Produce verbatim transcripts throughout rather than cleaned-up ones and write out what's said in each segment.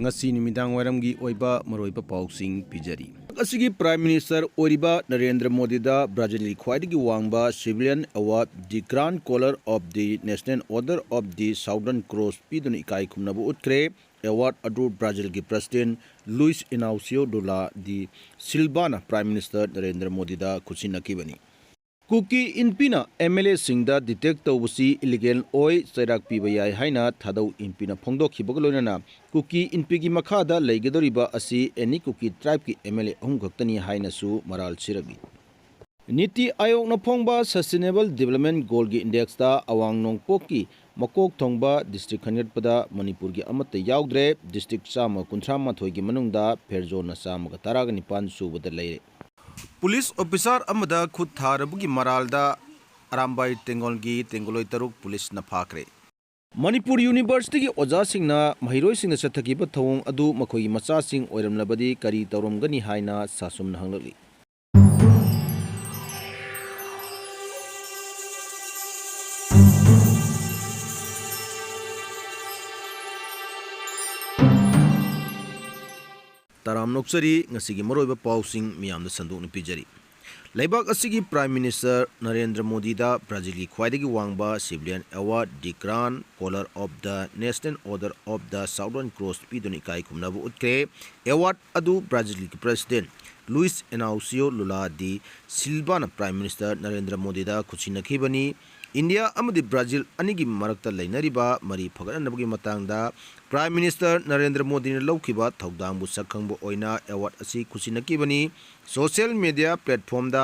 ꯉꯁꯤ ꯅꯨꯃꯤꯗꯥꯡ ꯋꯥꯏꯔꯝꯒꯤ ꯑꯣꯏꯕ ꯃꯔꯨꯑꯣꯏꯕ ꯄꯥꯎꯁꯤꯡ ꯄꯤꯖꯔꯤ꯫ ꯑꯁꯤꯒꯤ Prime Minister ꯑꯣꯏꯔꯤꯕ ꯅꯔꯦꯟꯗ꯭ꯔ ꯃꯣꯗꯤꯗ ꯕ꯭ꯔꯥꯖꯤꯜꯒꯤ ꯈ꯭ꯋꯥꯏꯗꯒꯤ ꯋꯥꯡꯕ civilian award, the Grand Collar of the National Order of the Southern Cross ꯄꯤꯗꯨꯅ ꯏꯀꯥꯏ ꯈꯨꯝꯅꯕ ꯎꯠꯈ꯭ꯔꯦ꯫ Award ꯑꯗꯨ ꯕ꯭ꯔꯥꯖꯤꯜꯒꯤ President Luis Inacio Lula de Silvaꯅ Prime Minister ꯅꯔꯦꯟꯗ꯭ꯔ ꯃꯣꯗꯤꯗ ꯈꯨꯠꯁꯤꯟꯅꯈꯤꯕꯅꯤ꯫ ꯀꯨꯀꯤ ꯏꯟꯄꯤꯅ MLAꯁꯤꯡꯗ detect ꯇꯧꯕꯁꯤ illegal ꯑꯣꯏ, ꯆꯩꯔꯥꯛ ꯄꯤꯕ ꯌꯥꯏ ꯍꯥꯏꯅ ꯊꯥꯗꯧ ꯏꯟꯄꯤꯅ ꯐꯣꯡꯗꯣꯛꯈꯤꯕꯒ ꯂꯣꯏꯅꯅ ꯀꯨꯀꯤ ꯏꯟꯄꯤꯒꯤ ꯃꯈꯥꯗ ꯂꯩꯒꯗꯧꯔꯤꯕ ꯑꯁꯤ any ꯀꯨꯀꯤ tribeꯀꯤ MLA ꯑꯍꯨꯝ ꯈꯛꯇꯅꯤ ꯍꯥꯏꯅꯁꯨ ꯃꯔꯥꯜ ꯁꯤꯔꯛꯂꯤ꯫ ꯅꯤꯇꯤ ꯑꯥꯌꯣꯒꯅ ꯐꯣꯡꯕ Sustainable Development Goalꯒꯤ Indexꯇ ꯑꯋꯥꯡ ꯅꯣꯡꯄꯣꯛꯀꯤ ꯃꯀꯣꯛ ꯊꯣꯡꯕ district ꯈꯟꯒꯠꯄꯗ ꯃꯅꯤꯄꯨꯔꯒꯤ ꯑꯃꯠꯇ ꯌꯥꯎꯗ꯭ꯔꯦ꯫ District ꯆꯥꯝꯃ ꯀꯨꯟꯊ꯭ꯔꯥ ꯃꯥꯊꯣꯏꯒꯤ ꯃꯅꯨꯡꯗ ꯐꯦꯔꯖꯣꯟꯅ ꯆꯥꯝꯃꯒ ꯇꯔꯥꯒ ꯅꯤꯄꯥꯟ ꯁꯨꯕꯗ ꯂꯩꯔꯦ꯫ Police officer ꯑꯃꯗ ꯈꯨꯠ ꯊꯥꯔꯕꯒꯤ ꯃꯔꯥꯜꯗ ꯑꯔꯥꯝꯕꯥꯏ ꯇꯦꯡꯒꯣꯜꯒꯤ ꯇꯦꯡꯒꯣꯂꯣꯏ ꯇꯔꯨꯛ policeꯅ ꯐꯥꯈ꯭ꯔꯦ꯫ ꯃꯅꯤꯄꯨꯔ Universityꯒꯤ ꯑꯣꯖꯥꯁꯤꯡꯅ ꯃꯍꯩꯔꯣꯏꯁꯤꯡꯗ ꯆꯠꯊꯈꯤꯕ ꯊꯧꯑꯣꯡ ꯑꯗꯨ ꯃꯈꯣꯏꯒꯤ ꯃꯆꯥꯁꯤꯡ ꯑꯣꯏꯔꯝꯂꯕꯗꯤ ꯀꯔꯤ ꯇꯧꯔꯝꯒꯅꯤ ꯍꯥꯏꯅ ꯁꯥꯁꯨꯝꯅ ꯍꯪꯂꯛꯂꯤ꯫ ꯇꯔꯥꯝꯅ ꯑꯣꯛꯆꯔꯤ꯫ ꯉꯁꯤꯒꯤ ꯃꯔꯨꯑꯣꯏꯕ ꯄꯥꯎꯁꯤꯡ ꯃꯤꯌꯥꯝꯗ ꯁꯟꯗꯣꯛꯅ ꯄꯤꯖꯔꯤ꯫ ꯂꯩꯕꯥꯛ ꯑꯁꯤꯒꯤ Prime Minister ꯅꯔꯦꯟꯗ꯭ꯔ ꯃꯣꯗꯤꯗ ꯕ꯭ꯔꯥꯖꯤꯜꯒꯤ ꯈ꯭ꯋꯥꯏꯗꯒꯤ ꯋꯥꯡꯕ civilian award, the Grand Collar of the National Order of the Southern Cross ꯄꯤꯗꯨꯅ ꯏꯀꯥꯏ ꯈꯨꯝꯅꯕ ꯎꯠꯈ꯭ꯔꯦ꯫ Award ꯑꯗꯨ ꯕ꯭ꯔꯥꯖꯤꯜꯒꯤ President Luis Inacio Lula de Silvaꯅ Prime Minister ꯅꯔꯦꯟꯗ꯭ꯔ ꯃꯣꯗꯤꯗ ꯈꯨꯠꯁꯤꯟꯅꯈꯤꯕꯅꯤ꯫ ꯏꯟꯗꯤꯌꯥ ꯑꯃꯗꯤ ꯕ꯭ꯔꯥꯖꯤꯜ ꯑꯅꯤꯒꯤ ꯃꯔꯛꯇ ꯂꯩꯅꯔꯤꯕ ꯃꯔꯤ ꯐꯒꯠꯍꯟꯅꯕꯒꯤ ꯃꯇꯥꯡꯗ Prime Minister ꯅꯔꯦꯟꯗ꯭ꯔ ꯃꯣꯗꯤꯅ ꯂꯧꯈꯤꯕ ꯊꯧꯗꯥꯡꯕꯨ ꯁꯛꯈꯪꯕ ꯑꯣꯏꯅ award ꯑꯁꯤ ꯈꯨꯠꯁꯤꯟꯅꯈꯤꯕꯅꯤ꯫ Social media platformꯗ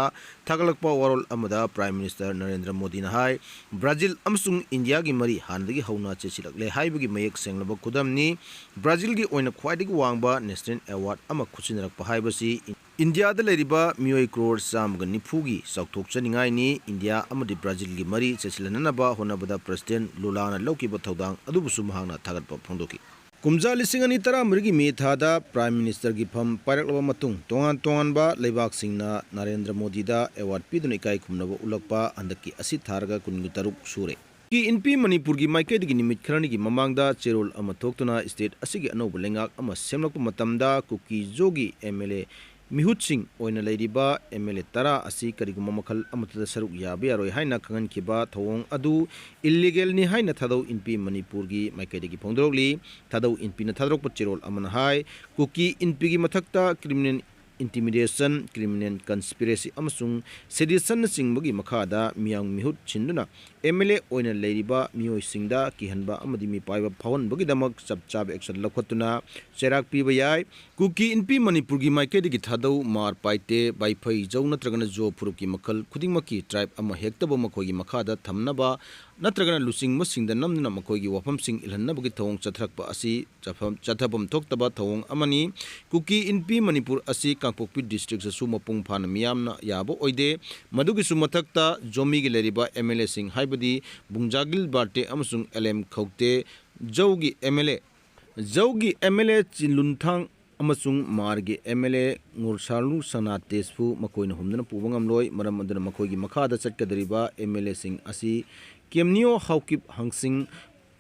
ꯊꯥꯒꯠꯂꯛꯄ ꯋꯥꯔꯣꯜ ꯑꯃꯗ Prime Minister ꯅꯔꯦꯟꯗ꯭ꯔ ꯃꯣꯗꯤꯅ ꯍꯥꯏ, ꯕ꯭ꯔꯥꯖꯤꯜ ꯑꯃꯁꯨꯡ ꯏꯟꯗꯤꯌꯥꯒꯤ ꯃꯔꯤ ꯍꯥꯟꯅꯗꯒꯤ ꯍꯧꯅ ꯆꯦꯠꯁꯤꯜꯂꯛꯂꯦ ꯍꯥꯏꯕꯒꯤ ꯃꯌꯦꯛ ꯁꯦꯡꯂꯕ ꯈꯨꯗꯝꯅꯤ꯫ ꯕ꯭ꯔꯥꯖꯤꯜꯒꯤ ꯑꯣꯏꯅ ꯈ꯭ꯋꯥꯏꯗꯒꯤ ꯋꯥꯡꯕ national award ꯑꯃ ꯈꯨꯠꯁꯤꯟꯅꯔꯛꯄ ꯍꯥꯏꯕꯁꯤ ꯏꯟꯗꯤꯌꯥꯗ ꯂꯩꯔꯤꯕ ꯃꯤꯑꯣꯏ ꯀ꯭ꯔꯣꯔ ꯆꯥꯝꯃꯒ ꯅꯤꯐꯨꯒꯤ ꯆꯥꯎꯊꯣꯛꯆꯅꯤꯡꯉꯥꯏꯅꯤ꯫ ꯏꯟꯗꯤꯌꯥ ꯑꯃꯗꯤ ꯕ꯭ꯔꯥꯖꯤꯜꯒꯤ ꯃꯔꯤ ꯆꯦꯠꯁꯤꯜꯍꯟꯅꯕ ꯍꯣꯠꯅꯕꯗ President ꯂꯨꯂꯥꯅ ꯂꯧꯈꯤꯕ ꯊꯧꯗꯥꯡ ꯑꯗꯨꯕꯨꯁꯨ ꯃꯍꯥꯛꯅ ꯊꯥꯒꯠꯄ ꯐꯣꯡꯗꯣꯛꯈꯤ꯫ ꯀꯨꯝꯖꯥ ꯂꯤꯁꯤꯡ ꯑꯅꯤ ꯇꯔꯥꯃꯔꯤꯒꯤ ꯃꯦ ꯊꯥꯗ Prime Ministerꯒꯤ ꯐꯝ ꯄꯥꯏꯔꯛꯂꯕ ꯃꯇꯨꯡ, ꯇꯣꯉꯥꯟ ꯇꯣꯉꯥꯟꯕ ꯂꯩꯕꯥꯛꯁꯤꯡꯅ ꯅꯔꯦꯟꯗ꯭ꯔ ꯃꯣꯗꯤꯗ award ꯄꯤꯗꯨꯅ ꯏꯀꯥꯏ ꯈꯨꯝꯅꯕ ꯎꯠꯂꯛꯄ ꯍꯟꯗꯛꯀꯤ ꯑꯁꯤ ꯊꯥꯔꯒ ꯀꯨꯟꯒ ꯇꯔꯨꯛ ꯁꯨꯔꯦ꯫ ꯀꯨꯀꯤ ꯏꯟꯄꯤ ꯃꯅꯤꯄꯨꯔꯒꯤ ꯃꯥꯏꯀꯩꯗꯒꯤ ꯅꯨꯃꯤꯠ ꯈꯔꯅꯤꯒꯤ ꯃꯃꯥꯡꯗ ꯆꯦꯔꯣꯜ ꯑꯃ ꯊꯣꯛꯇꯨꯅ state ꯑꯁꯤꯒꯤ ꯑꯅꯧꯕ ꯂꯩꯉꯥꯛ ꯑꯃ ꯁꯦꯝꯂꯛꯄ ꯃꯇꯝꯗ ꯀꯨꯀꯤ ꯖꯣꯒꯤ MLA ꯃꯤꯍꯨꯠꯁꯤꯡ ꯑꯣꯏꯅ ꯂꯩꯔꯤꯕ MLA ꯇꯔꯥ ꯑꯁꯤ ꯀꯔꯤꯒꯨꯝꯕ ꯃꯈꯜ ꯑꯃꯠꯇꯗ ꯁꯔꯨꯛ ꯌꯥꯕ ꯌꯥꯔꯣꯏ ꯍꯥꯏꯅ ꯈꯪꯍꯟꯈꯤꯕ ꯊꯧꯑꯣꯡ ꯑꯗꯨ illegalꯅꯤ ꯍꯥꯏꯅ ꯊꯥꯗꯧ ꯏꯟꯄꯤ ꯃꯅꯤꯄꯨꯔꯒꯤ ꯃꯥꯏꯀꯩꯗꯒꯤ ꯐꯣꯡꯗꯣꯔꯛꯂꯤ꯫ ꯊꯥꯗꯧ ꯏꯟꯄꯤꯅ ꯊꯥꯗꯣꯔꯛꯄ ꯆꯦꯔꯣꯜ ꯑꯃꯅ ꯍꯥꯏ, ꯀꯨꯀꯤ ꯏꯟꯄꯤꯒꯤ ꯃꯊꯛꯇ criminal intimidation, criminal conspiracy ꯑꯃꯁꯨꯡ seditionꯅꯆꯤꯡꯕꯒꯤ ꯃꯈꯥꯗ ꯃꯤꯌꯥꯝ ꯃꯤꯍꯨꯠ ꯁꯤꯟꯗꯨꯅ MLA ꯑꯣꯏꯅ ꯂꯩꯔꯤꯕ ꯃꯤꯑꯣꯏꯁꯤꯡꯗ ꯀꯤꯍꯟꯕ ꯑꯃꯗꯤ ꯃꯤꯄꯥꯏꯕ ꯐꯥꯎꯍꯟꯕꯒꯤꯗꯃꯛ ꯆꯞ ꯆꯥꯕ action ꯂꯧꯈꯠꯇꯨꯅ ꯆꯩꯔꯥꯛ ꯄꯤꯕ ꯌꯥꯏ꯫ ꯀꯨꯀꯤ ꯏꯟꯄꯤ ꯃꯅꯤꯄꯨꯔꯒꯤ ꯃꯥꯏꯀꯩꯗꯒꯤ ꯊꯥꯗꯧ, ꯃꯥꯔ, ꯄꯥꯏꯇꯦ, ꯕꯥꯏꯐꯩ, ꯖꯧ ꯅꯠꯇ꯭ꯔꯒꯅ ꯖꯣ ꯐꯨꯔꯨꯞꯀꯤ ꯃꯈꯜ ꯈꯨꯗꯤꯡꯃꯛꯀꯤ tribe ꯑꯃ ꯍꯦꯛꯇꯕꯨ ꯃꯈꯣꯏꯒꯤ ꯃꯈꯥꯗ ꯊꯝꯅꯕ ꯅꯠꯇ꯭ꯔꯒꯅ ꯂꯨꯆꯤꯡꯕꯁꯤꯡꯗ ꯅꯝꯗꯨꯅ ꯃꯈꯣꯏꯒꯤ ꯋꯥꯐꯝꯁꯤꯡ ꯏꯜꯍꯟꯅꯕꯒꯤ ꯊꯧꯑꯣꯡ ꯆꯠꯊꯔꯛꯄ ꯑꯁꯤ ꯆꯠꯐꯝ-, ꯆꯠꯊꯐꯝ ꯊꯣꯛꯇꯕ ꯊꯧꯑꯣꯡ ꯑꯃꯅꯤ꯫ ꯀꯨꯀꯤ ꯏꯟꯄꯤ ꯃꯅꯤꯄꯨꯔ ꯑꯁꯤ ꯀꯥꯡꯄꯣꯛꯄꯤ districtꯁꯨ ꯃꯄꯨꯡ ꯐꯥꯅ ꯃꯤꯌꯥꯝꯅ ꯌꯥꯕ ꯑꯣꯏꯗꯦ꯫ ꯃꯗꯨꯒꯤꯁꯨ ꯃꯊꯛꯇ ꯖꯣꯃꯤꯒꯤ ꯂꯩꯔꯤꯕ MLAꯁꯤꯡ ꯍꯥꯏꯕꯗꯤ ꯕꯨꯡꯖꯥꯒꯤꯜ ꯕꯥꯔꯇꯦ ꯑꯃꯁꯨꯡ LM ꯈꯧꯇꯦ, ꯖꯧꯒꯤ MLA, ꯖꯧꯒꯤ MLA ꯆꯤꯟꯂꯨꯟꯊꯥꯡ ꯑꯃꯁꯨꯡ ꯃꯥꯔꯒꯤ MLA ꯉꯣꯔꯁꯥꯂꯨ ꯁꯅꯥ ꯇꯦꯖꯄꯨ ꯃꯈꯣꯏꯅ ꯍꯨꯝꯗꯨꯅ ꯄꯨꯕ ꯉꯝꯂꯣꯏ꯫ ꯃꯔꯝ ꯑꯗꯨꯅ ꯃꯈꯣꯏꯒꯤ ꯃꯈꯥꯗ ꯆꯠꯀꯗꯧꯔꯤꯕ MLAꯁꯤꯡ ꯑꯁꯤ ꯀꯦꯝꯅꯤꯌꯣ ꯍꯥꯎꯀꯤꯞ ꯍꯪꯁꯤꯡ,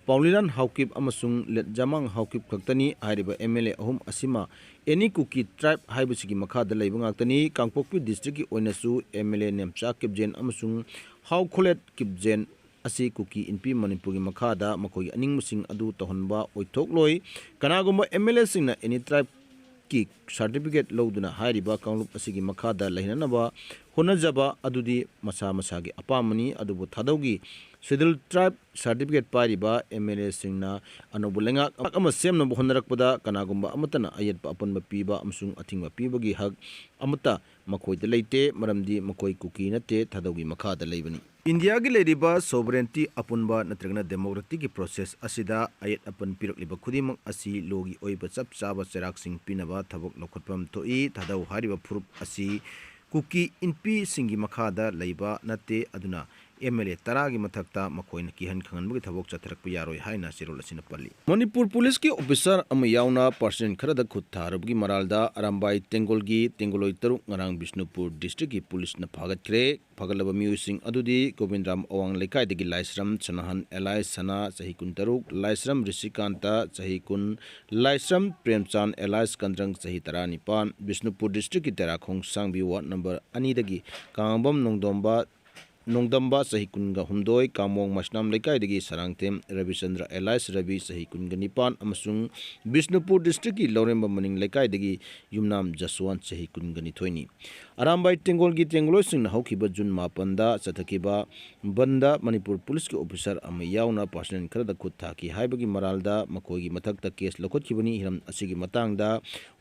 ꯄꯥꯎꯂꯤꯂꯥꯟ ꯍꯥꯎꯀꯤꯞ ꯑꯃꯁꯨꯡ ꯂꯦꯠꯖꯥꯃꯥꯡ ꯍꯥꯎꯀꯤꯞ ꯈꯛꯇꯅꯤ꯫ ꯍꯥꯏꯔꯤꯕ MLA ꯑꯍꯨꯝ ꯑꯁꯤꯃ any ꯀꯨꯀꯤ tribe ꯍꯥꯏꯕꯁꯤꯒꯤ ꯃꯈꯥꯗ ꯂꯩꯕ ꯉꯥꯛꯇꯅꯤ꯫ ꯀꯥꯡꯄꯣꯛꯄꯤ districtꯀꯤ ꯑꯣꯏꯅꯁꯨ MLA ꯅꯦꯝꯆꯥ ꯀꯤꯞꯖꯦꯟ ꯑꯃꯁꯨꯡ ꯍꯥꯎ ꯈꯣꯂꯦꯠ ꯀꯤꯞꯖꯦꯟ ꯑꯁꯤ ꯀꯨꯀꯤ ꯏꯟꯄꯤ ꯃꯅꯤꯄꯨꯔꯒꯤ ꯃꯈꯥꯗ ꯃꯈꯣꯏꯒꯤ ꯑꯅꯤꯡꯕꯁꯤꯡ ꯑꯗꯨ ꯇꯧꯍꯟꯕ ꯑꯣꯏꯊꯣꯛꯂꯣꯏ꯫ ꯀꯅꯥꯒꯨꯝꯕ MLAꯁꯤꯡꯅ any tribeꯀꯤ certificate ꯂꯧꯗꯨꯅ ꯍꯥꯏꯔꯤꯕ ꯀꯥꯡꯂꯨꯞ ꯑꯁꯤꯒꯤ ꯃꯈꯥꯗ ꯂꯩꯍꯟꯅꯕ ꯍꯣꯠꯅꯖꯕ ꯑꯗꯨꯗꯤ ꯃꯁꯥ ꯃꯁꯥꯒꯤ ꯑꯄꯥꯝꯕꯅꯤ꯫ ꯑꯗꯨꯕꯨ ꯊꯥꯗꯧꯒꯤ schedule tribe certificate ꯄꯥꯏꯔꯤꯕ MLAꯁꯤꯡꯅ ꯑꯅꯧꯕ ꯂꯩꯉꯥꯛ ꯑꯃ ꯁꯦꯝꯅꯕ ꯍꯣꯠꯅꯔꯛꯄꯗ ꯀꯅꯥꯒꯨꯝꯕ ꯑꯃꯠꯇꯅ ꯑꯌꯦꯠꯄ ꯑꯄꯟꯕ ꯄꯤꯕ ꯑꯃꯁꯨꯡ ꯑꯊꯤꯡꯕ ꯄꯤꯕꯒꯤ ꯍꯛ ꯑꯃꯠꯇ ꯃꯈꯣꯏꯗ ꯂꯩꯇꯦ, ꯃꯔꯝꯗꯤ ꯃꯈꯣꯏ ꯀꯨꯀꯤ ꯅꯠꯇꯦ, ꯊꯥꯗꯧꯒꯤ ꯃꯈꯥꯗ ꯂꯩꯕꯅꯤ꯫ ꯏꯟꯗꯤꯌꯥꯒꯤ ꯂꯩꯔꯤꯕ sovereignty ꯑꯄꯨꯟꯕ ꯅꯠꯇ꯭ꯔꯒꯅ democraticꯀꯤ process ꯑꯁꯤꯗ ꯑꯌꯦꯠ ꯑꯄꯟ ꯄꯤꯔꯛꯂꯤꯕ ꯈꯨꯗꯤꯡꯃꯛ ꯑꯁꯤ lawꯒꯤ ꯑꯣꯏꯕ ꯆꯞ ꯆꯥꯕ ꯆꯩꯔꯥꯛꯁꯤꯡ ꯄꯤꯅꯕ ꯊꯕꯛ ꯂꯧꯈꯠꯐꯝ ꯊꯣꯛꯏ꯫ ꯊꯥꯗꯧ ꯍꯥꯏꯔꯤꯕ ꯐꯨꯔꯨꯞ ꯑꯁꯤ ꯀꯨꯀꯤ ꯏꯟꯄꯤꯁꯤꯡꯒꯤ ꯃꯈꯥꯗ ꯂꯩꯕ ꯅꯠꯇꯦ, ꯑꯗꯨꯅ ꯑꯦꯝ ꯑꯦꯜ ꯑꯦ ꯇꯔꯥꯒꯤ ꯃꯊꯛꯇ ꯃꯈꯣꯏꯅ ꯀꯤꯍꯟ ꯈꯪꯍꯟꯕꯒꯤ ꯊꯕꯛ ꯆꯠꯊꯔꯛꯄ ꯌꯥꯔꯣꯏ ꯍꯥꯏꯅ ꯆꯦꯔꯣꯜ ꯑꯁꯤꯅ ꯄꯜꯂꯤ꯫ ꯃꯅꯤꯄꯨꯔ ꯄꯨꯂꯤꯁꯀꯤ ꯑꯣꯐꯤꯁꯥꯔ ꯑꯃ ꯌꯥꯎꯅ ꯄꯥꯔꯁꯟ ꯈꯔꯗ ꯈꯨꯠ ꯊꯥꯔꯨꯕꯒꯤ ꯃꯔꯥꯜꯗ ꯑꯔꯥꯝꯕꯥꯏ ꯇꯦꯡꯒꯣꯜꯒꯤ ꯇꯦꯡꯒꯣꯂꯣꯏ ꯇꯔꯨꯛ ꯉꯔꯥꯡ ꯕꯤꯁꯅꯨꯄꯨꯔ ꯗꯤꯁꯇ꯭ꯔꯤꯛꯀꯤ ꯄꯨꯂꯤꯁꯅ ꯐꯥꯒꯠꯈ꯭ꯔꯦ꯫ ꯐꯥꯒꯠꯂꯕ ꯃꯤꯑꯣꯏꯁꯤꯡ ꯑꯗꯨꯗꯤ ꯒꯣꯕꯤꯟꯗ꯭ꯔꯥꯝ ꯑꯋꯥꯡ ꯂꯩꯀꯥꯏꯗꯒꯤ ꯂꯥꯏꯁ꯭ꯔꯝ ꯁꯅꯥꯍꯟ ꯑꯦꯂꯥꯏꯁ ꯁꯅꯥ, ꯆꯍꯤ ꯀꯨꯟꯇꯔꯨꯛ, ꯂꯥꯏꯁ꯭ꯔꯝ ꯔꯤꯁꯤꯀꯥꯟꯇ, ꯆꯍꯤ ꯀꯨꯟ, ꯂꯥꯏꯁ꯭ꯔꯝ ꯄ꯭ꯔꯦꯝꯆꯥꯟ ꯑꯦꯂꯥꯏꯁ ꯀꯟꯗ꯭ꯔꯪ, ꯆꯍꯤ ꯇꯔꯥꯅꯤꯄꯥꯟ, ꯕꯤꯁꯅꯨꯄꯨꯔ ꯗꯤꯁꯇ꯭ꯔꯤꯛꯀꯤ ꯇꯦꯔꯥꯈꯣꯡ ꯁꯥꯡꯕꯤ ꯋꯥꯔꯗ ꯅꯝꯕꯔ ꯑꯅꯤꯗꯒꯤ ꯀꯥꯡꯉꯕꯝ ꯅꯣꯡꯗꯣꯝꯕ, ꯅꯣꯡꯗꯝꯕ, ꯆꯍꯤ ꯀꯨꯟꯒ ꯍꯨꯝꯗꯣꯏ, ꯀꯥꯃꯣꯡ ꯃꯁꯅꯥꯝ ꯂꯩꯀꯥꯏꯗꯒꯤ ꯁꯔꯥꯡꯊꯦꯝ ꯔꯕꯤꯆꯟꯗ꯭ꯔ ꯑꯦꯂꯥꯏꯁ ꯔꯕꯤ, ꯆꯍꯤ ꯀꯨꯟꯒ ꯅꯤꯄꯥꯟ, ꯑꯃꯁꯨꯡ ꯕꯤꯁꯅꯨꯄꯨꯔ ꯗꯤꯁꯇ꯭ꯔꯤꯛꯀꯤ ꯂꯧꯔꯦꯝꯕꯝ ꯃꯅꯤꯡ ꯂꯩꯀꯥꯏꯗꯒꯤ ꯌꯨꯝꯅꯥꯝ ꯖꯁꯋꯥꯟ, ꯆꯍꯤ ꯀꯨꯟꯒ ꯅꯤꯊꯣꯏꯅꯤ꯫ ꯑꯔꯥꯝꯕꯥꯏ ꯇꯦꯡꯒꯣꯜꯒꯤ ꯇꯦꯡꯒꯣꯂꯣꯏꯁꯤꯡꯅ ꯍꯧꯈꯤꯕ ꯖꯨꯟ ꯃꯥꯄꯟꯗ ꯆꯠꯊꯈꯤꯕ ꯕꯟꯗ ꯃꯅꯤꯄꯨꯔ ꯄꯨꯂꯤꯁꯀꯤ ꯑꯣꯐꯤꯁꯥꯔ ꯑꯃ ꯌꯥꯎꯅ ꯄꯥꯔꯁꯅꯦꯜ ꯈꯔꯗ ꯈꯨꯠ ꯊꯥꯈꯤ ꯍꯥꯏꯕꯒꯤ ꯃꯔꯥꯜꯗ ꯃꯈꯣꯏꯒꯤ ꯃꯊꯛꯇ ꯀꯦꯁ ꯂꯧꯈꯠꯈꯤꯕꯅꯤ꯫ ꯍꯤꯔꯝ ꯑꯁꯤꯒꯤ ꯃꯇꯥꯡꯗ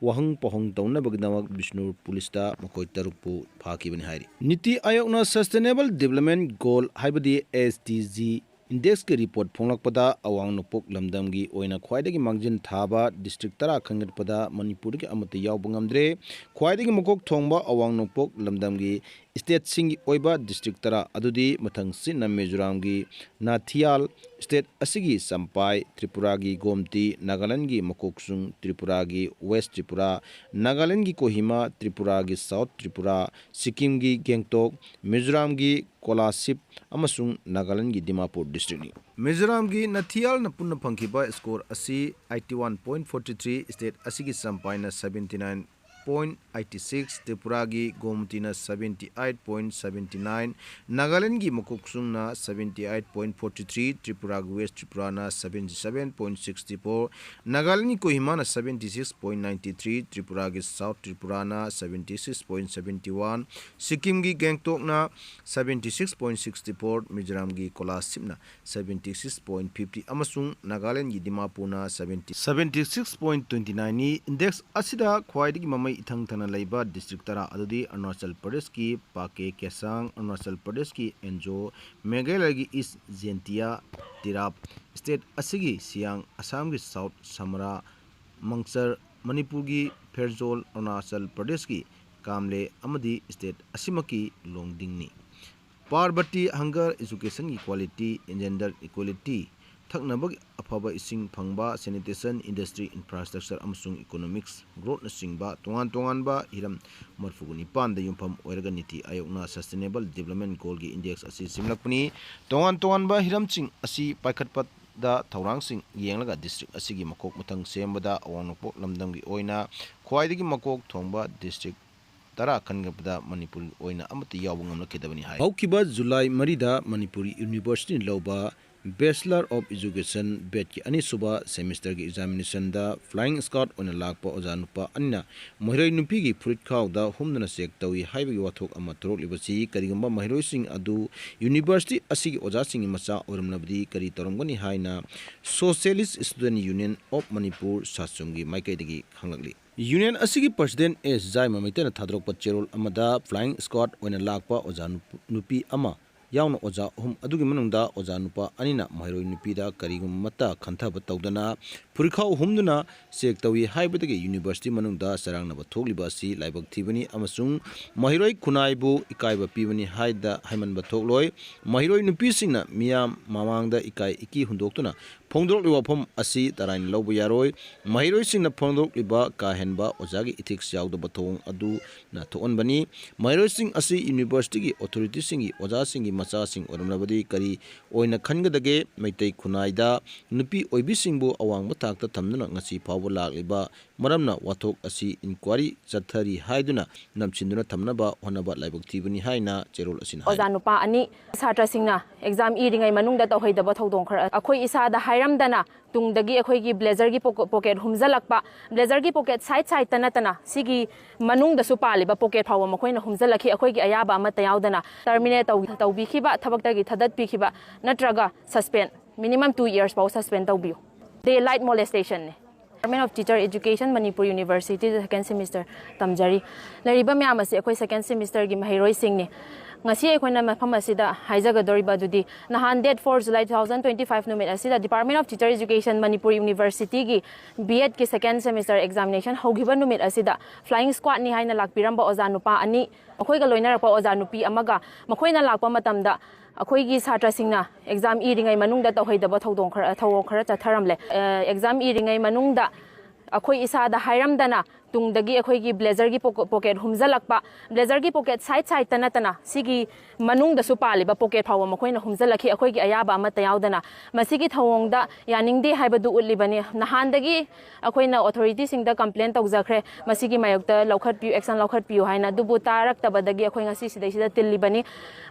ꯋꯥꯍꯪ ꯄꯥꯎꯍꯪ ꯇꯧꯅꯕꯒꯤꯗꯃꯛ ꯕꯤꯁꯅꯨꯄꯨꯔ ꯄꯨꯂꯤꯁꯇ ꯃꯈꯣꯏ ꯇꯔꯨꯛꯄꯨ ꯐꯥꯈꯤꯕꯅꯤ ꯍꯥꯏꯔꯤ꯫ ꯅꯤꯇꯤ ꯑꯥꯌꯣꯒꯅ Sustainable Development Goal ꯍꯥꯏꯕꯗꯤ ꯑꯦꯁ ꯗꯤ ꯖꯤ ꯏꯟꯗꯦꯛꯁꯀꯤ ꯔꯤꯄꯣꯔꯠ ꯐꯣꯡꯂꯛꯄꯗ ꯑꯋꯥꯡ ꯅꯣꯡꯄꯣꯛ ꯂꯝꯗꯝꯒꯤ ꯑꯣꯏꯅ ꯈ꯭ꯋꯥꯏꯗꯒꯤ ꯃꯥꯡꯖꯤꯟ ꯊꯥꯕ ꯗꯤꯁꯇ꯭ꯔꯤꯛ ꯇꯔꯥ ꯈꯟꯒꯠꯄꯗ ꯃꯅꯤꯄꯨꯔꯗꯒꯤ ꯑꯃꯠꯇ ꯌꯥꯎꯕ ꯉꯝꯗ꯭ꯔꯦ꯫ ꯈ꯭ꯋꯥꯏꯗꯒꯤ ꯃꯀꯣꯛ ꯊꯣꯡꯕ ꯑꯋꯥꯡ ꯅꯣꯡꯄꯣꯛ ꯂꯝꯗꯝꯒꯤ ꯁ꯭ꯇꯦꯠꯁꯤꯡꯒꯤ ꯑꯣꯏꯕ ꯗꯤꯁꯇ꯭ꯔꯤꯛ ꯇꯔꯥ ꯑꯗꯨꯗꯤ ꯃꯊꯪꯁꯤꯠꯅ ꯃꯤꯖꯣꯔꯥꯝꯒꯤ ꯅꯥꯊꯤꯌꯥꯜ, ꯁ꯭ꯇꯦꯠ ꯑꯁꯤꯒꯤ ꯆꯝꯄꯥꯏ, ꯇ꯭ꯔꯤꯄꯨꯔꯥꯒꯤ ꯒꯣꯝꯇꯤ, ꯅꯥꯒꯥꯂꯦꯟꯗꯒꯤ ꯃꯀꯣꯛꯆꯨꯡ, ꯇ꯭ꯔꯤꯄꯨꯔꯥꯒꯤ ꯋꯦꯁ ꯇ꯭ꯔꯤꯄꯨꯔꯥ, ꯅꯥꯒꯥꯂꯦꯟꯗꯒꯤ ꯀꯣꯍꯤꯃꯥ, ꯇ꯭ꯔꯤꯄꯨꯔꯥꯒꯤ ꯁꯥꯎꯠ ꯇ꯭ꯔꯤꯄꯨꯔꯥ, ꯁꯤꯛꯀꯤꯝꯒꯤ ꯒꯦꯡꯇꯣꯛ, ꯃꯤꯖꯣꯔꯥꯝꯒꯤ ꯀꯣꯂꯥꯁꯤꯞ ꯑꯃꯁꯨꯡ ꯅꯥꯒꯥꯂꯦꯟꯗꯒꯤ ꯗꯤꯃꯥꯄꯨꯔ ꯗꯤꯁꯇ꯭ꯔꯤꯛꯅꯤ꯫ ꯃꯤꯖꯣꯔꯥꯝꯒꯤ ꯅꯥꯊꯤꯌꯥꯜꯅ ꯄꯨꯟꯅ ꯐꯪꯈꯤꯕ ꯁ꯭ꯀꯣꯔ ꯑꯁꯤ eighty one point forty three, state ꯑꯁꯤꯒꯤ ꯆꯝꯄꯥꯏꯅ seventy nine point eighty six, ꯇ꯭ꯔꯤꯄꯨꯔꯥꯒꯤ ꯒꯣꯃꯇꯤꯅ seventy eight point seventy nine, ꯅꯥꯒꯥꯂꯦꯟꯗꯒꯤ ꯃꯀꯣꯛꯆꯨꯡꯅ seventy eight point forty three, ꯇ꯭ꯔꯤꯄꯨꯔꯥꯒꯤ ꯋꯦꯁ ꯇ꯭ꯔꯤꯄꯨꯔꯥꯅ seventy seven point sixty four, ꯅꯥꯒꯥꯂꯦꯟꯗꯒꯤ ꯀꯣꯍꯤꯃꯥꯅ seventy six point ninety three, ꯇ꯭ꯔꯤꯄꯨꯔꯥꯒꯤ south ꯇ꯭ꯔꯤꯄꯨꯔꯥꯅ seventy six point seventy one, ꯁꯤꯛꯀꯤꯝꯒꯤ ꯒꯦꯡꯇꯣꯛꯅ seventy six point sixty four, ꯃꯤꯖꯣꯔꯥꯝꯒꯤ ꯀꯣꯂꯥꯁꯤꯞꯅ seventy six point fifty ꯑꯃꯁꯨꯡ ꯅꯥꯒꯥꯂꯦꯟꯗꯒꯤ ꯗꯤꯃꯥꯄꯨꯔꯅ seventy, seventy six point twenty nineꯅꯤ꯫ ꯏꯟꯗꯦꯛꯁ ꯑꯁꯤꯗ ꯈ꯭ꯋꯥꯏꯗꯒꯤ ꯃꯃꯩ ꯏꯊꯪ ꯊꯪꯅ ꯂꯩꯕ ꯗꯤꯁꯇ꯭ꯔꯤꯛ ꯇꯔꯥ ꯑꯗꯨꯗꯤ ꯑꯔꯨꯅꯥꯆꯜ ꯄ꯭ꯔꯗꯦꯁꯀꯤ ꯄꯥꯀꯦ ꯀꯦꯁꯥꯡ, ꯑꯔꯨꯅꯥꯆꯜ ꯄ꯭ꯔꯗꯦꯁꯀꯤ ꯑꯦꯟꯖꯣ, ꯃꯦꯘꯥꯂꯌꯒꯤ ꯏꯁ ꯖꯦꯟꯇꯤꯌꯥ, ꯇꯤꯔꯥꯞ, ꯁ꯭ꯇꯦꯠ ꯑꯁꯤꯒꯤ ꯁꯤꯌꯥꯡ, ꯑꯁꯥꯝꯒꯤ ꯁꯥꯎꯠ ꯁꯃꯔꯥ, ꯃꯪꯆꯔ, ꯃꯅꯤꯄꯨꯔꯒꯤ ꯐꯦꯔꯖꯣꯜ, ꯑꯔꯨꯅꯥꯆꯜ ꯄ꯭ꯔꯗꯦꯁꯀꯤ ꯀꯥꯝꯂꯦ ꯑꯃꯗꯤ ꯁ꯭ꯇꯦꯠ ꯑꯁꯤꯃꯛꯀꯤ ꯂꯣꯡꯗꯤꯡꯅꯤ꯫ Poverty, hunger, educationꯒꯤ quality, gender equality, ꯊꯛꯅꯕꯒꯤ ꯑꯐꯕ ꯏꯁꯤꯡ ꯐꯪꯕ, sanitation, industry, infrastructure ꯑꯃꯁꯨꯡ economics growthꯅꯆꯤꯡꯕ ꯇꯣꯉꯥꯟ ꯇꯣꯉꯥꯟꯕ ꯍꯤꯔꯝ ꯃꯔꯤꯐꯨꯒ ꯅꯤꯄꯥꯟꯗ ꯌꯨꯝꯐꯝ ꯑꯣꯏꯔꯒ ꯅꯤꯇꯤ ꯑꯥꯌꯣꯒꯅ Sustainable Development Goalꯒꯤ index ꯑꯁꯤ ꯁꯦꯝꯂꯛꯄꯅꯤ꯫ ꯇꯣꯉꯥꯟ ꯇꯣꯉꯥꯟꯕ ꯍꯤꯔꯝꯁꯤꯡ ꯑꯁꯤ ꯄꯥꯏꯈꯠꯄꯗ ꯊꯧꯔꯥꯡꯁꯤꯡ ꯌꯦꯡꯂꯒ district ꯑꯁꯤꯒꯤ ꯃꯀꯣꯛ ꯃꯊꯪ ꯁꯦꯝꯕꯗ ꯑꯋꯥꯡ ꯅꯣꯡꯄꯣꯛ ꯂꯝꯗꯝꯒꯤ ꯑꯣꯏꯅ ꯈ꯭ꯋꯥꯏꯗꯒꯤ ꯃꯀꯣꯛ ꯊꯣꯡꯕ district ꯇꯔꯥ ꯈꯟꯒꯠꯄꯗ ꯃꯅꯤꯄꯨꯔꯒꯤ ꯑꯣꯏꯅ ꯑꯃꯠꯇ ꯌꯥꯎꯕ ꯉꯝꯂꯛꯈꯤꯗꯕꯅꯤ ꯍꯥꯏ꯫ ꯍꯧꯈꯤꯕ ꯖꯨꯂꯥꯏ ꯃꯔꯤꯗ ꯃꯅꯤꯄꯨꯔ Universityꯅ ꯂꯧꯕ Bachelor of Education BEdꯀꯤ ꯑꯅꯤꯁꯨꯕ semesterꯒꯤ examinationꯗ flying squad ꯑꯣꯏꯅ ꯂꯥꯛꯄ ꯑꯣꯖꯥ ꯅꯨꯄꯥ ꯑꯅꯤꯅ ꯃꯍꯩꯔꯣꯏ ꯅꯨꯄꯤꯒꯤ ꯐꯨꯔꯤꯠꯈꯥꯎꯗ ꯍꯨꯝꯗꯨꯅ check ꯇꯧꯏ ꯍꯥꯏꯕꯒꯤ ꯋꯥꯊꯣꯛ ꯑꯃ ꯊꯣꯔꯛꯂꯤꯕꯁꯤ ꯀꯔꯤꯒꯨꯝꯕ ꯃꯍꯩꯔꯣꯏꯁꯤꯡ ꯑꯗꯨ University ꯑꯁꯤꯒꯤ ꯑꯣꯖꯥꯁꯤꯡꯒꯤ ꯃꯆꯥ ꯑꯣꯏꯔꯝꯂꯕꯗꯤ ꯀꯔꯤ ꯇꯧꯔꯝꯒꯅꯤ ꯍꯥꯏꯅ Socialist Student Union of Manipur, SASUM ꯒꯤ ꯃꯥꯏꯀꯩꯗꯒꯤ ꯈꯪꯂꯛꯂꯤ꯫ Union ꯑꯁꯤꯒꯤ President ꯑꯦꯁ ꯖꯥꯏꯃꯃꯩꯇꯅ ꯊꯥꯗꯣꯔꯛꯄ ꯆꯦꯔꯣꯜ ꯑꯃꯗ flying squad ꯑꯣꯏꯅ ꯂꯥꯛꯄ ꯑꯣꯖꯥ ꯅꯨꯄ-, ꯅꯨꯄꯤ ꯑꯃ ꯌꯥꯎꯅ ꯑꯣꯖꯥ ꯑꯍꯨꯝ ꯑꯗꯨꯒꯤ ꯃꯅꯨꯡꯗ ꯑꯣꯖꯥ ꯅꯨꯄꯥ ꯑꯅꯤꯅ ꯃꯍꯩꯔꯣꯏ ꯅꯨꯄꯤꯗ ꯀꯔꯤꯒꯨꯝꯕ ꯑꯃꯠꯇ ꯈꯟꯊꯕ ꯇꯧꯗꯅ ꯐꯨꯔꯤꯈꯥꯎ ꯍꯨꯝꯗꯨꯅ check ꯇꯧꯏ ꯍꯥꯏꯕꯗꯒꯤ University ꯃꯅꯨꯡꯗ ꯆꯔꯥꯡꯅꯕ ꯊꯣꯛꯂꯤꯕ ꯑꯁꯤ ꯂꯥꯏꯕꯛ ꯊꯤꯕꯅꯤ ꯑꯃꯁꯨꯡ ꯃꯍꯩꯔꯣꯏ ꯈꯨꯟꯅꯥꯏꯕꯨ ꯏꯀꯥꯏꯕ ꯄꯤꯕꯅꯤ ꯍꯥꯏꯗ ꯍꯥꯏꯃꯟꯕ ꯊꯣꯛꯂꯣꯏ꯫ ꯃꯍꯩꯔꯣꯏ ꯅꯨꯄꯤꯁꯤꯡꯅ ꯃꯤꯌꯥꯝ ꯃꯃꯥꯡꯗ ꯏꯀꯥꯏ ꯏꯀꯤ ꯍꯨꯟꯗꯣꯛꯇꯨꯅ ꯐꯣꯡꯗꯣꯔꯛꯂꯤꯕ ꯋꯥꯐꯝ ꯑꯁꯤ ꯇꯔꯥꯏꯅ ꯂꯧꯕ ꯌꯥꯔꯣꯏ꯫ ꯃꯍꯩꯔꯣꯏꯁꯤꯡꯅ ꯐꯣꯡꯗꯣꯔꯛꯂꯤꯕ ꯀꯥ ꯍꯦꯟꯕ ꯑꯣꯖꯥꯒꯤ ethics ꯌꯥꯎꯗꯕ ꯊꯧꯑꯣꯡ ꯑꯗꯨꯅ ꯊꯣꯛꯍꯟꯕꯅꯤ꯫ ꯃꯍꯩꯔꯣꯏꯁꯤꯡ ꯑꯁꯤ Universityꯒꯤ authorityꯁꯤꯡꯒꯤ ꯑꯣꯖꯥꯁꯤꯡꯒꯤ ꯃꯆꯥꯁꯤꯡ ꯑꯣꯏꯔꯝꯂꯕꯗꯤ ꯀꯔꯤ ꯑꯣꯏꯅ ꯈꯟꯒꯗꯒꯦ? ꯃꯩꯇꯩ ꯈꯨꯟꯅꯥꯏꯗ ꯅꯨꯄꯤ ꯑꯣꯏꯕꯤꯁꯤꯡꯕꯨ ꯑꯋꯥꯡꯕ ꯊꯥꯛꯇ ꯊꯝꯗꯨꯅ ꯉꯁꯤ ꯐꯥꯎꯕ ꯂꯥꯛꯂꯤꯕ ꯃꯔꯝꯅ ꯋꯥꯊꯣꯛ ꯑꯁꯤ inquiry ꯆꯠꯊꯔꯤ ꯍꯥꯏꯗꯨꯅ ꯅꯝꯁꯤꯟꯗꯨꯅ ꯊꯝꯅꯕ ꯍꯣꯠꯅꯕ ꯂꯥꯏꯕꯛ ꯊꯤꯕꯅꯤ ꯍꯥꯏꯅ ꯆꯦꯔꯣꯜ ꯑꯁꯤꯅ ꯍꯥꯏꯔꯤ꯫ ꯑꯣꯖꯥ ꯅꯨꯄꯥ ꯑꯅꯤ ꯁꯥꯇ꯭ꯔꯁꯤꯡꯅ exam ꯏꯔꯤꯉꯩ ꯃꯅꯨꯡꯗ ꯇꯧꯍꯩꯗꯕ ꯊꯧꯗꯣꯡ ꯈꯔ ꯑꯩꯈꯣꯏ ꯏꯁꯥꯗ ꯍꯥꯏꯔꯝꯗꯅ ꯇꯨꯡꯗꯒꯤ ꯑꯩꯈꯣꯏꯒꯤ blazerꯒꯤ pocket ꯍꯨꯝꯖꯜꯂꯛꯄ, blazerꯒꯤ pocket side sideꯇ ꯅꯠꯇꯅ ꯁꯤꯒꯤ ꯃꯅꯨꯡꯗꯁꯨ ꯄꯥꯜꯂꯤꯕ pocket ꯐꯥꯎꯕ ꯃꯈꯣꯏꯅ ꯍꯨꯝꯖꯜꯂꯛꯈꯤ꯫ ꯑꯩꯈꯣꯏꯒꯤ ꯑꯌꯥꯕ ꯑꯃꯠꯇ ꯌꯥꯎꯗꯅ terminate ꯇꯧ-, ꯇꯧꯕꯤꯈꯤꯕ, ꯊꯕꯛꯇꯒꯤ ꯊꯥꯗꯠꯄꯤꯈꯤꯕ ꯅꯠꯇ꯭ꯔꯒ suspend, minimum two years ꯐꯥꯎ suspend ꯇꯧꯕꯤꯌꯨ꯫ Daylight molestationꯅꯤ꯫ Department of Teacher Education, Manipur Universityꯗ second semester ꯇꯝꯖꯔꯤ꯫ ꯂꯩꯔꯤꯕ ꯃꯌꯥꯝ ꯑꯁꯤ ꯑꯩꯈꯣꯏ second semesterꯒꯤ ꯃꯍꯩꯔꯣꯏꯁꯤꯡꯅꯤ꯫ ꯉꯁꯤ ꯑꯩꯈꯣꯏꯅ ꯃꯐꯝ ꯑꯁꯤꯗ ꯍꯥꯏꯖꯒꯗꯧꯔꯤꯕ ꯑꯗꯨꯗꯤ, ꯅꯍꯥꯟ date four July two thousand twenty five ꯅꯨꯃꯤꯠ ꯑꯁꯤꯗ Department of Teacher Education Manipur Universityꯒꯤ B.Edꯀꯤ second semester examination ꯍꯧꯈꯤꯕ ꯅꯨꯃꯤꯠ ꯑꯁꯤꯗ flying squadꯅꯤ ꯍꯥꯏꯅ ꯂꯥꯛꯄꯤꯔꯝꯕ ꯑꯣꯖꯥ ꯅꯨꯄꯥ ꯑꯅꯤ, ꯃꯈꯣꯏꯒ ꯂꯣꯏꯅꯔꯛꯄ ꯑꯣꯖꯥ ꯅꯨꯄꯤ ꯑꯃꯒ ꯃꯈꯣꯏꯅ ꯂꯥꯛꯄ ꯃꯇꯝꯗ ꯑꯩꯈꯣꯏꯒꯤ ꯁꯥꯇ꯭ꯔꯁꯤꯡꯅ exam ꯏꯔꯤꯉꯩ ꯃꯅꯨꯡꯗ ꯇꯧꯍꯩꯗꯕ ꯊꯧꯗꯣꯡ ꯈꯔ, ꯊꯧꯑꯣꯡ ꯈꯔ ꯆꯠꯊꯔꯝꯂꯦ꯫ ꯑ, exam ꯏꯔꯤꯉꯩ ꯃꯅꯨꯡꯗ ꯑꯩꯈꯣꯏ ꯏꯁꯥꯗ ꯍꯥꯏꯔꯝꯗꯅ ꯇꯨꯡꯗꯒꯤ ꯑꯩꯈꯣꯏꯒꯤ blazerꯒꯤ ꯄꯣꯀ-, pocket ꯍꯨꯝꯖꯜꯂꯛꯄ, blazerꯒꯤ pocket side sideꯇ ꯅꯠꯇꯅ ꯁꯤꯒꯤ ꯃꯅꯨꯡꯗꯁꯨ ꯄꯥꯜꯂꯤꯕ pocket ꯐꯥꯎꯕ ꯃꯈꯣꯏꯅ ꯍꯨꯝꯖꯜꯂꯛꯈꯤ, ꯑꯩꯈꯣꯏꯒꯤ ꯑꯌꯥꯕ ꯑꯃꯠꯇ ꯌꯥꯎꯗꯅ꯫ ꯃꯁꯤꯒꯤ ꯊꯧꯑꯣꯡꯗ ꯌꯥꯅꯤꯡꯗꯦ ꯍꯥꯏꯕꯗꯨ ꯎꯠꯂꯤꯕꯅꯤ꯫ ꯅꯍꯥꯟꯗꯒꯤ ꯑꯩꯈꯣꯏꯅ authorityꯁꯤꯡꯗ complain ꯇꯧꯖꯈ꯭ꯔꯦ, ꯃꯁꯤꯒꯤ ꯃꯥꯌꯣꯛꯇ ꯂꯧꯈꯠꯄꯤꯌꯨ, action ꯂꯧꯈꯠꯄꯤꯌꯨ ꯍꯥꯏꯅ, ꯑꯗꯨꯕꯨ ꯇꯥꯔꯛꯇꯕꯗꯒꯤ ꯑꯩꯈꯣꯏ ꯉꯁꯤ ꯁꯤꯗꯩꯁꯤꯗ ꯇꯤꯜꯂꯤꯕꯅꯤ꯫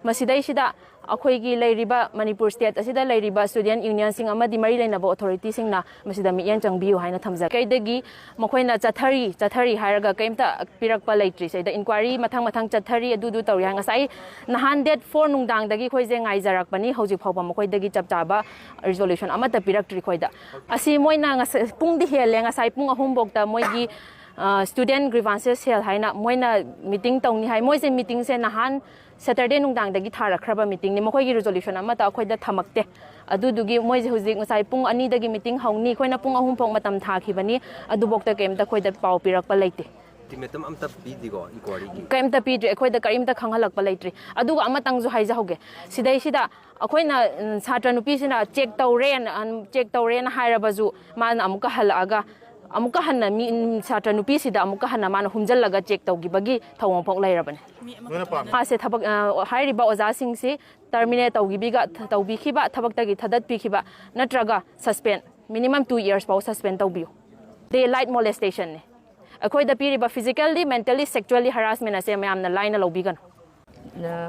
ꯃꯁꯤꯗꯩꯁꯤꯗ ꯑꯩꯈꯣꯏꯒꯤ ꯂꯩꯔꯤꯕ ꯃꯅꯤꯄꯨꯔ state ꯑꯁꯤꯗ ꯂꯩꯔꯤꯕ student unionꯁꯤꯡ ꯑꯃꯗꯤ ꯃꯔꯤ ꯂꯩꯅꯕ authorityꯁꯤꯡꯅ ꯃꯁꯤꯗ ꯃꯤꯠꯌꯦꯡ ꯆꯪꯕꯤꯌꯨ ꯍꯥꯏꯅ ꯊꯝꯖꯒꯦ꯫ ꯀꯩꯗꯒꯤ ꯃꯈꯣꯏꯅ ꯆꯠꯊꯔꯤ, ꯆꯠꯊꯔꯤ ꯍꯥꯏꯔꯒ ꯀꯩꯝꯇ ꯄꯤꯔꯛꯄ ꯂꯩꯇ꯭ꯔꯤ꯫ ꯁꯤꯗ inquiry ꯃꯊꯪ ꯃꯊꯪ ꯆꯠꯊꯔꯤ, ꯑꯗꯨꯗꯨ ꯇꯧꯔꯤ ꯍꯥꯏ꯫ ꯉꯁꯥꯏ ꯅꯍꯥꯟ date four ꯅꯨꯡꯗꯥꯡꯗꯒꯤ ꯑꯩꯈꯣꯏꯁꯦ ꯉꯥꯏꯖꯔꯛꯄꯅꯤ, ꯍꯧꯖꯤꯛ ꯐꯥꯎꯕ ꯃꯈꯣꯏꯗꯒꯤ ꯆꯞ ꯆꯥꯕ resolution ꯑꯃꯠꯇ ꯄꯤꯔꯛꯇ꯭ꯔꯤ ꯑꯩꯈꯣꯏꯗ꯫ ꯑꯁꯤ ꯃꯣꯏꯅ ꯉꯁꯥꯏ, ꯄꯨꯡꯗꯤ ꯍꯦꯜꯂꯦ, ꯉꯁꯥꯏ ꯄꯨꯡ ꯑꯍꯨꯝ ꯐꯥꯎꯗ ꯃꯣꯏꯒꯤ, ꯑ, student grievances cell ꯍꯥꯏꯅ ꯃꯣꯏꯅ meeting ꯇꯧꯅꯤ ꯍꯥꯏ꯫ ꯃꯣꯏꯁꯦ meetingꯁꯦ ꯅꯍꯥꯟ Saturday ꯅꯨꯡꯗꯥꯡꯗꯒꯤ ꯊꯥꯔꯛꯈ꯭ꯔꯕ meetingꯅꯤ, ꯃꯈꯣꯏꯒꯤ resolution ꯑꯃꯠꯇ ꯑꯩꯈꯣꯏꯗ ꯊꯝꯃꯛꯇꯦ꯫ ꯑꯗꯨꯗꯨꯒꯤ ꯃꯣꯏꯁꯦ ꯍꯧꯖꯤꯛ ꯉꯁꯥꯏ ꯄꯨꯡ ꯑꯅꯤꯗꯒꯤ meeting ꯍꯧꯅꯤ, ꯑꯩꯈꯣꯏꯅ ꯄꯨꯡ ꯑꯍꯨꯝ ꯐꯥꯎ ꯃꯇꯝ ꯊꯥꯈꯤꯕꯅꯤ, ꯑꯗꯨꯐꯥꯎꯗ ꯀꯩꯝꯇ ꯑꯩꯈꯣꯏꯗ ꯄꯥꯎ ꯄꯤꯔꯛꯄ ꯂꯩꯇꯦ꯫ Ultimatum ꯑꯝꯇ ꯄꯤꯗ꯭ꯔꯤꯀꯣ inquiryꯒꯤ? ꯀꯩꯝꯇ ꯄꯤꯗ꯭ꯔꯤ, ꯑꯩꯈꯣꯏꯗ ꯀꯔꯤꯝꯇ ꯈꯪꯍꯜꯂꯛꯄ ꯂꯩꯇ꯭ꯔꯤ꯫ ꯑꯗꯨꯒ ꯑꯃꯇꯪꯁꯨ ꯍꯥꯏꯖꯍꯧꯒꯦ, ꯁꯤꯗꯩꯁꯤꯗ ꯑꯩꯈꯣꯏꯅ, ꯎꯝ, ꯁꯥꯇ꯭ꯔ ꯅꯨꯄꯤꯁꯤꯅ check ꯇꯧꯔꯦꯅ, ꯎꯝ, check ꯇꯧꯔꯦꯅ ꯍꯥꯏꯔꯕꯁꯨ ꯃꯥꯅ ꯑꯃꯨꯛꯀ ꯍꯜꯂꯛꯑꯒ ꯑꯃꯨꯛꯀ ꯍꯟꯅ ꯃꯤ, ꯎꯝ, ꯁꯥꯇ꯭ꯔ ꯅꯨꯄꯤꯁꯤꯗ ꯑꯃꯨꯛꯀ ꯍꯟꯅ ꯃꯥꯅ ꯍꯨꯝꯖꯜꯂꯒ check ꯇꯧꯈꯤꯕꯒꯤ ꯊꯧꯑꯣꯡ ꯐꯥꯎ ꯂꯩꯔꯕꯅꯤ꯫ ꯃꯤ ꯑꯃꯈꯛꯇꯅ ꯃꯥꯁꯦ ꯊꯕꯛ, ꯑ, ꯍꯥꯏꯔꯤꯕ ꯑꯣꯖꯥꯁꯤꯡꯁꯤ terminate ꯇꯧꯈꯤꯕꯤꯒ-, ꯇꯧꯕꯤꯈꯤꯕ, ꯊꯕꯛꯇꯒꯤ ꯊꯥꯗꯠꯄꯤꯈꯤꯕ ꯅꯠꯇ꯭ꯔꯒ suspend, minimum two years ꯐꯥꯎ suspend ꯇꯧꯕꯤꯌꯨ꯫ Daylight molestationꯅꯤ꯫ ꯑꯩꯈꯣꯏꯗ ꯄꯤꯔꯤꯕ physically, mentally, sexually harassment ꯑꯁꯦ ꯃꯌꯥꯝꯅ ꯂꯥꯏꯅ ꯂꯧꯕꯤꯒꯅꯨ꯫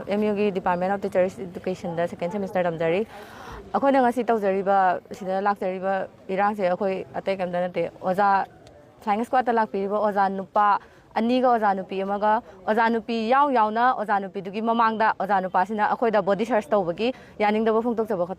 ꯑꯦꯝ ꯌꯨꯒꯤ Department of Teacher Educationꯗ second semester ꯇꯝꯖꯔꯤ꯫ ꯑꯩꯈꯣꯏꯅ ꯉꯁꯤ ꯇꯧꯖꯔꯤꯕ, ꯁꯤꯗ ꯂꯥꯛꯆꯔꯤꯕ ꯏꯔꯥꯡꯁꯦ ꯑꯩꯈꯣꯏ ꯑꯇꯩ ꯀꯩꯝꯇ ꯅꯠꯇꯦ, ꯑꯣꯖꯥ flying squadꯇ ꯂꯥꯛꯄꯤꯔꯤꯕ ꯑꯣꯖꯥ ꯅꯨꯄꯥ ꯑꯅꯤꯒ ꯑꯣꯖꯥ ꯅꯨꯄꯤ ꯑꯃꯒ, ꯑꯣꯖꯥ ꯅꯨꯄꯤ ꯌꯥꯎ ꯌꯥꯎꯅ ꯑꯣꯖꯥ ꯅꯨꯄꯤꯗꯨꯒꯤ ꯃꯃꯥꯡꯗ ꯑꯣꯖꯥ ꯅꯨꯄꯥꯁꯤꯅ ꯑꯩꯈꯣꯏꯗ body search ꯇꯧꯕꯒꯤ ꯌꯥꯅꯤꯡꯗꯕ ꯐꯣꯡꯗꯣꯛꯆꯕ ꯈꯛꯇ꯫